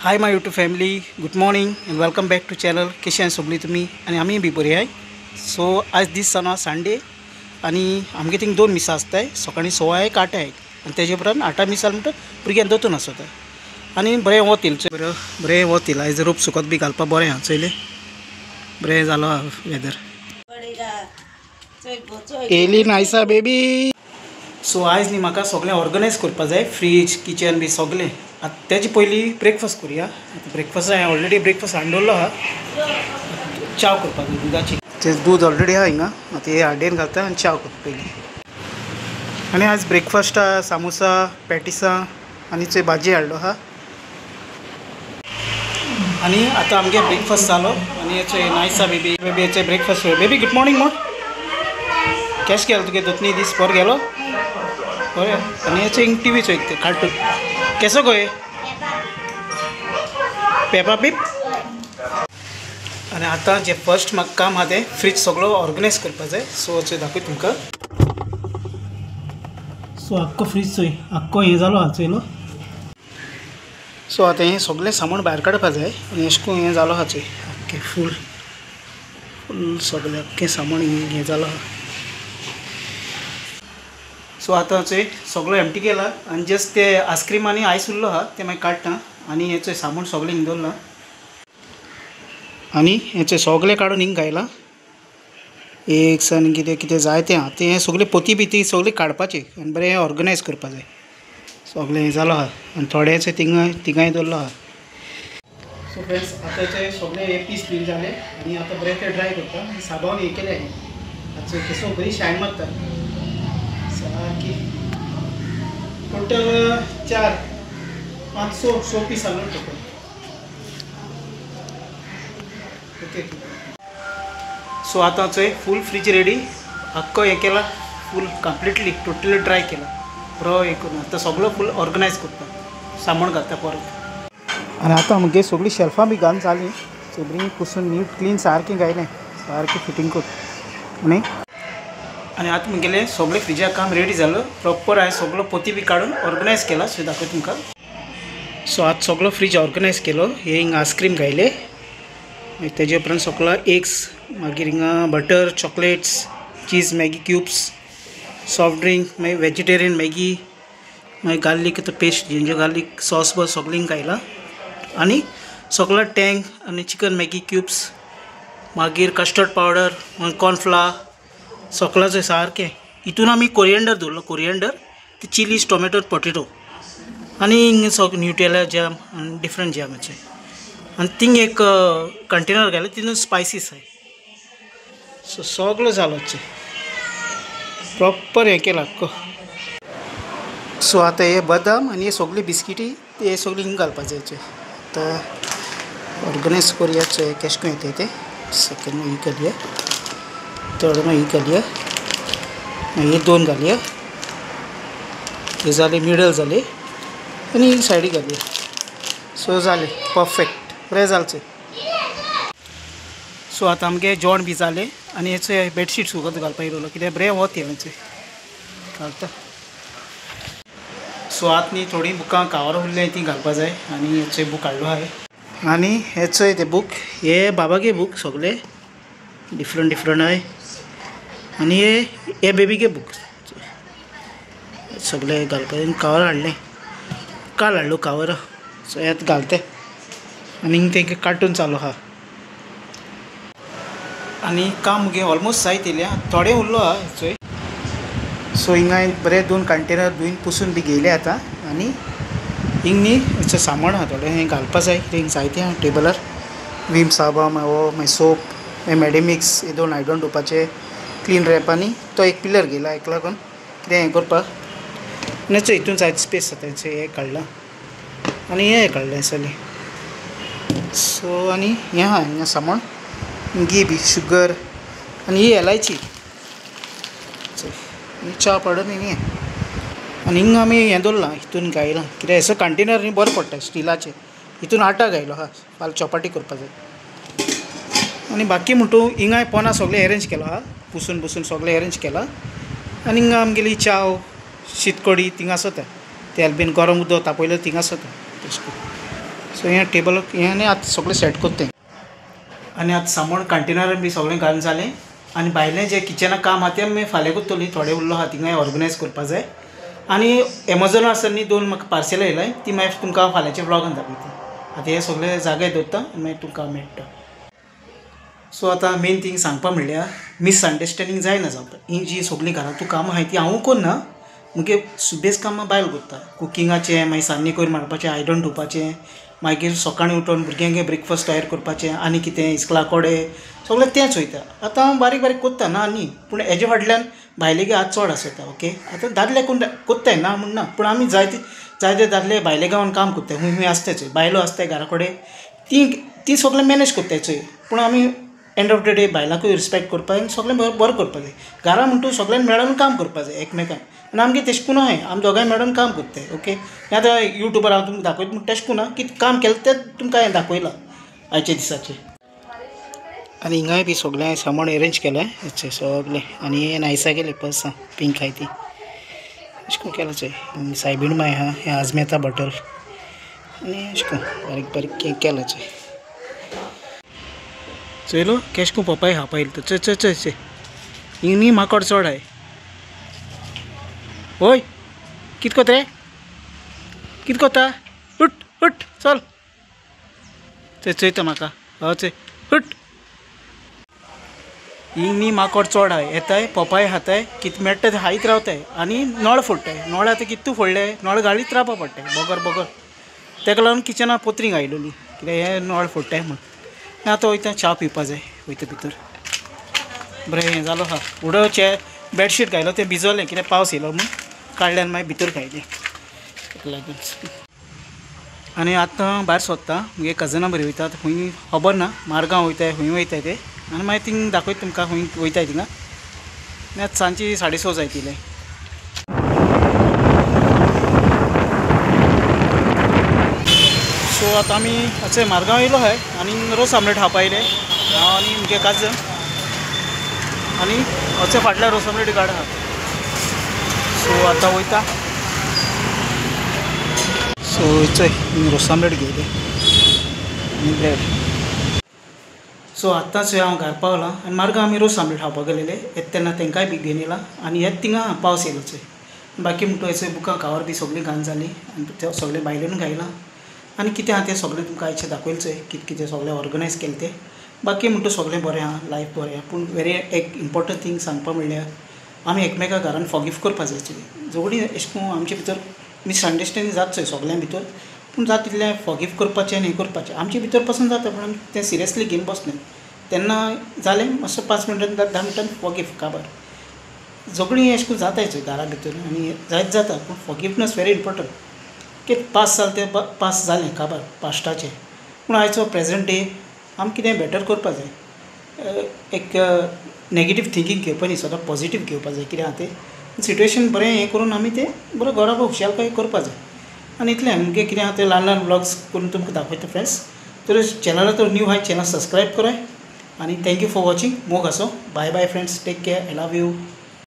Hi my YouTube family, good morning and welcome back to channel. कशें सगळीं तुमी आनी आमी बी बरी आहाय. सो आज दीस जावन संडे आनी आमगे थिंग दोन मिसां आसताय, सकाळीं 1:15 8 आनी तेजे उपरांत 8 मिसां म्हणटा भुरग्यां दोतून आसता आनी बरें वत येयलें, बरें बरें वत येयलां. आयज रोप सुकत बी घालपाक बरें आहा, चोयलें बरें जालो वेदर. येयली नायसा बेबी. सो आयज न्ही म्हाका सगळें ऑर्गनायज करपा जाय, फ्रीज किचन बी सगळें. आतां तेजे पयलीं ब्रेकफास्ट करुया. आतां ब्रेकफास्ट हांवें ऑलरेडी ब्रेकफास्ट हाडलेलो आहा. च्याव करपाक जाय दुदाची, तें दूद ऑलरेडी आहा हिंगा. आतां हे हाडेन घालता आनी च्याव करता पयलीं. आनी आयज ब्रेकफास्ट सामोसा, पॅटिसां आनी चोय भाजी हाडलो आहा. आनी आतां आमगे ब्रेकफास्ट जालो आनी चोय नायसा बेबी, बेबी चोय ब्रेकफास्ट. बेबी गुड मॉर्निंग म्हण. कॅश गेलो तुगे दोतनी दीस बरो गेलो बरें. आनी चोय हिंग टीवी चोयता ते कार्टून. केसो गो पेपा पीप. आनी आतां जें फर्स्ट म्हाका काम आहा तें फ्रीज सगळो ऑर्गनायज करपा जाय. सो चोय दाखय तुमकां. सो आख्खो फ्रीज चोय आख्खो हें जालो आहा चोयलो. सो आतां हें सगळें सामान भायर काडपा जाय आनी अशें करून हें जालो आहा चोय आख्खें फूल फूल सगळें आख्खें सामान हें जालो आहा. सो आतां चोय सगळो एमटी केला आनी जस्ट ते आयस्क्रीम आनी आयस उरलो आहा तें मागीर काडटा. आनी हें चोय सामान सगळें हिंग दवरलां आनी हें चोय सगळें काडून हिंग घायलां. एग्स आनी कितें कितें जाय तें आहा तें सगळें पोती बिती सगळें काडपाचें आनी बरें ऑर्गनायज करपा जाय. सगळें हें जालो आहा आनी थोडें चोय थिंगाय थिंगाय दवरलो आहा. सो फ्रेंड्स आतां चोय सगळें हे पीस क्लीन जालें आनी आतां बरें तें ड्राय करता. साबावन हें केलें हांवें. आतां चोय केसो बरी शायन मारता सारकी. टोटल 4 5 6 पीस आसलो टोटल. ओके. सो आतां चोय फूल फ्रीज रेडी, आख्खो हें केला फूल कंप्लिटली टोटली ड्राय केला बरो हें करून. आतां सगळो फूल ऑर्गनायज करता, सामान घालता परत. आनी आतां म्हगे सगळीं शेल्फां बी घालून जालीं, सगळीं पुसून नीट क्लीन सारकें घायलें, सारकें फिटींग करून. आनी आनी आतां म्हगेलें सगळें फ्रिजा काम रेडी जालो प्रॉपर. हांवें सगळो पोती बी काडून ऑर्गनायज केला. सो दाखय तुमकां. सो आतां सगळो फ्रीज ऑर्गनायज केलो. हे हिंगा आयस्क्रीम घायले, मागीर तेजे उपरांत सगळो एग्स, मागीर हिंगा butter, chocolates, cheese, Maggi cubes, soft drink, मागीर वेजिटेरियन मॅगी, मागीर garlic paste, ginger garlic sauce बी सगळें हिंगा घायलां. आनी सगळो टँक आनी चिकन मॅगी क्यूब्स, मागीर कस्टर्ड पावडर, मागीर कॉर्नफ्लावर, सगळां सारकें. हितून आमी कोरियंडर दवरलो, कोरियंडर, ती चिलीज, टोमॅटो, पोटेटो आनी हिंग सगळें न्यूटेला जॅम आनी डिफरंट जॅमाचे. आनी थिंग एक कंटेनर घालें तितून स्पायसीस आहाय. सो सगळो जालो प्रॉपर हें केलां आख्खो. सो आतां हे बदाम आनी हे सगळी बिस्किटी ते सगळी हिंग घालपा जाय. आतां ऑर्गनायज करुया चोय केशें करून येता तें. सेकेंड ही घालया, थर्ड मागीर ही घालया, मागीर दोन घालया, हे जाले मिडल जाले आनी ही सायडीक घालया. सो जालें परफेक्ट, बरें जालें चोय. सो आतां आमगे जेवण बी जालें आनी हें चोय बेडशीट सुकत घालपाक येयलो कित्याक बरें वत येयलें चोय घालता. सो आतां न्ही थोडीं बुकां कावर उरलें तीं घालपा जाय. आनी हे चोय बूक हाडलो हांवें आनी हे चोय ते बूक, हे बाबागे बूक सगळे डिफरंट डिफरंट आहाय. आनी हे हे बेबीगे बूक सगळे घालपा कावर हाडलें, काल हाडलो कावर. सो हें घालते आनी तें कार्टून चालू आहा. आनी काम मुगे ऑलमोस्ट जायत येयलें, थोडें उरलो आहा चोय. सो हिंगा बरें दोन कंटेनर धुवन पुसून बी घेयले आतां. आनी हिंग न्ही हेचें सामान आहा थोडें हें घालपा जाय कितें हिंग जायतें आहा टेबलार. वीम साबण, मागीर हो, मागीर सोप, मागीर मेडिमिक्स, हे दोन आयदन धुवपाचे, क्लीन रॅप आनी तो एक पिलर घेयला हेका लागून कितें हें करपाक. आनी चोय हितून जायते स्पेस आसा तेंचें हें काडलां आनी हें काडलें सगळें. सो आनी हें आहा हिंगा सामान, घी बी, शुगर आनी ही एलायची आनी च्या पावडर आनी हें. आनी हिंगा आमी हें दवरलां हितून घायलां कित्याक हेसो कंटेनर न्ही बरें पडटा स्टिलाचें. हितून आटा घायलो आहा फाल्यां चपाटी करपा जाय. आनी बाकी म्हणटू हिंगाय पोना सगळें एरेंज केलो आहा, पुसून पुसून सगळें एरेंज केलां. आनी हिंगा आमगेली च्याव, शीतकडी थिंगा आसता, तेल बीन गरम उदक तापयलें थिंगा आसता तशें करून. सो हें टेबल हें आनी आतां सगळें सेट करता। आनी आतां सामान कंटेनरान बी सगळें घालून जालें। आनी भायलें जें किचनाक काम आहा तें आमी फाल्यां करतली, थोडें उरलो आहा थिंगाय ऑर्गनायज करपा जाय। आनी एमेझॉनार आसा न्ही 2 म्हाका पार्सल येयलाय ती मागीर तुमकां हांव फाल्यांच्या व्लॉगान दाखयता। आतां हे सगळे जागे दवरता आनी मागीर तुमकां मेळटा। सो आतां मेन थींग सांगपा म्हणल्यार मिसअंडरस्टँडींग जायना जावपाक। ही जी सगळीं घरांतूं कामां आहाय ती हांवूं करना, मुगे सुबेज कामां बायल करता। कुकिंगाचें, मागीर सान्नी करून मारपाचें, आयदन धुवपाचें, मागीर सकाळीं उठोन भुरग्यांक ब्रेकफास्ट तयार करपाचें आनी कितें इस्कुला कडेन सगळें तेंच वयता। आतां हांव बारीक बारीक करता ना न्ही, पूण हेजे फाटल्यान बायलेगे हात चड आसता। ओके आतां दादले कोण करताय ना म्हण ना, पूण आमी जायते जायते दादले भायले गांवान काम करताय, खूंय खूंय आसताय चोय बायलो आसताय घरा कडेन, ती ती सगळें मॅनेज करताय चोय। पूण आमी एंड ऑफ the day बायलांकूय रिस्पेक्ट करपाक आनी सगळें बरें करपाक जाय। घरा म्हणटू सगळ्यान मेळोन काम करपाक जाय एकमेकांक, आनी आमगेर तेश कोन आहाय, आमी दोगांय मेळोन काम करताय। ओके आतां युट्यूबार हांव तुमकां दाखयता म्हण तेश कोन कितें काम केलें तें तुमकां हांवें दाखयलां आयच्या दिसाचें। आनी हिंगाय बी सगळें सामान एरेंज केलें सगळें। आनी हें नायसा गेलें पर्सां पिंक आहाय ती अशें करून केलां चोय। सायबीण माय आहा, हें आजमेता बॉटल आनी अशें करून बारीक बारीक केलां चोय। चोयलो केश करून पपाय खावपा येयलो तो, चोय चोय चोय चोय हिंग न्ही माकोड चड आहाय। ओय कित कोता रे, कित कोता, उठ उठ चल, चोय चोयता म्हाका, हय चोय उठ। हिंग न्ही माकोड चड आहाय, येताय पपाय खाताय, कित मेळटा तें खायत रावताय आनी नळ फोडटाय। नळ आतां कितू फोडले, नळ घालीत रावपा पडटाय बगर बगर, तेका लागून किचना पोत्रीं घायलोली कित्याक हें नळ फोडटाय म्हूण। आतां वयता च्या पिवपा जाय, वयता भितर बरें हें जालो आहा। उडोवचें बेडशीट घायलो तें भिजोलें कित्याक पावस येयलो म्हूण काडल्यान मागीर भितर घायलें तेका लागून। आनी आतां भायर सोदता मुगे कजना बरी वयता, खूंय खबर ना, मारगांव वयताय खूंय वयताय ते, आनी मागीर थिंग दाखयता तुमकां खूंय वयताय थिंगा। आनी आतां सांजची 6:30 जायतले। सो आतां आमी अशें मारगांव येयलो आहाय आनी रोस आमलेट खावपा येयले हांव आनी मुगे काजन, आनी अशें फाटल्यान रोस आमलेट गार्ड आहा। सो आतां वयता। सो चोय रोस आमलेट घेयले आनी ब्रेड। सो आतांच हांव घर पावलां आनी मार्गांव आमी रोस आमलेट खावपाक गेलेले, येता तेन्ना तेंकांय बी घेवन येयला। आनी येता थिंगा पावस येयलो चोय। बाकी म्हणटो चोय बुकां कावर बी सगळीं घाण जाली आनी ते सगळें भायल्यान घायलां आनी कितें आहा तें सगळें तुमकां आयचें दाखयलें चोय, कितें कितें सगळें ऑर्गनायज केलें तें। बाकी म्हणटो सगळें बरें आहा, लायफ बरें आहा। पूण वेरी एक इम्पोर्टंट थींग सांगपा म्हणल्यार आमी एकमेका घरान फॉरगीव करपा जाय चोय। झगडीं अशें करून आमचे भितर मिसअंडरस्टँडींग जाता चोय सगळ्यां भितर, पूण जाता तितलें फॉरगीव करपाचें आनी हें करपाचें आमचे भितर पसून जाता, पूण आमी तें सिरियसली घेवन बसना। तेन्ना जालें मातसो 5 मिनटान 10 मिनटान फॉरगीव काबार। झगडीं अशें करून जाताय चोय घरा भितर आनी जायत जाता, पूण फॉरगिवनस वेरी इम्पोर्टंट। की पास जालें तें पास जालें काबार पास्टाचें, पूण आयचो प्रेजेंट डे आमी कितें बेटर करपा जाय। एक नेगेटीव थिंकींग घेवपा न्ही, सदां पॉजिटीव घेवपा जाय। कितें आहा तें सिट्युएशन बरें हें करून आमी तें बरें घरा हुशारकाय करपा जाय। आनी इतलें आमगे कितें आहा तें ल्हान ल्हान व्लॉग्स करून तुमकां दाखयता फ्रेंड्स। तर चॅनला तर न्यू आहाय चॅनल सबस्क्रायब कराय आनी thank you for watching. मोग आसो, bye bye friends, take care, I love you.